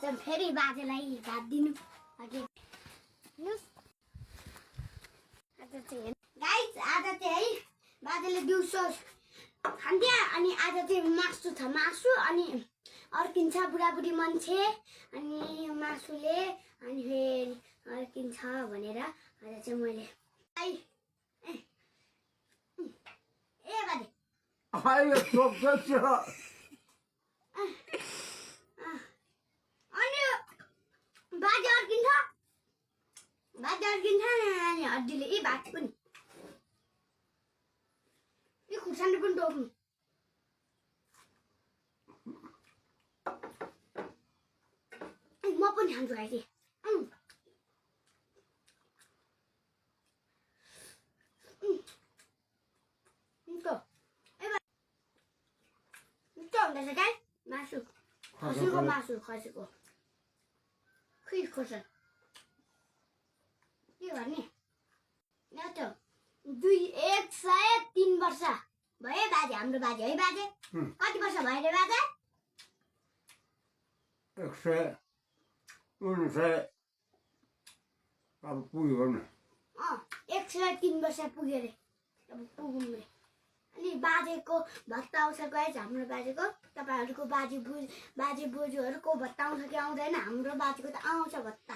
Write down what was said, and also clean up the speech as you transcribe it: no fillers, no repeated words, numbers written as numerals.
त फेरि बाजेलाई भात दिनु अघि गाइस आज चाहिँ है बाजेले दिउँसो खान्थ्यो अनि आज चाहिँ मासु छ मासु अनि अर्किन्छ बुढाबुढी मान्छे अनि मासुले अनि फेरि अर्किन्छ भनेर आज चाहिँ मैले ए बाजे अहिले सोध्दैछ अनि बाजे अर्किन्छ अनि हड्डीले ए भात पनि ए खुर्सानी पनि टोक्नु म पनि खान्छु अहिले हुँदैछ क्या मासु खसीको मासु खसीको खै खोर्सानी के गर्ने यहाँ त 103 वर्ष भयो बाजे हाम्रो बाजे है बाजे कति वर्ष भयो रे बाजे 109 अब पुग्यो नि 103 वर्ष पुग्यो रे अब पुगौँ रे अनि बाजेको भत्ता आउँछ गएछ हाम्रो बाजेको तपाईँहरूको बाजे बोजूहरूको भत्ता आउँछ कि आउँदैन हाम्रो बाजेको त आउँछ भत्ता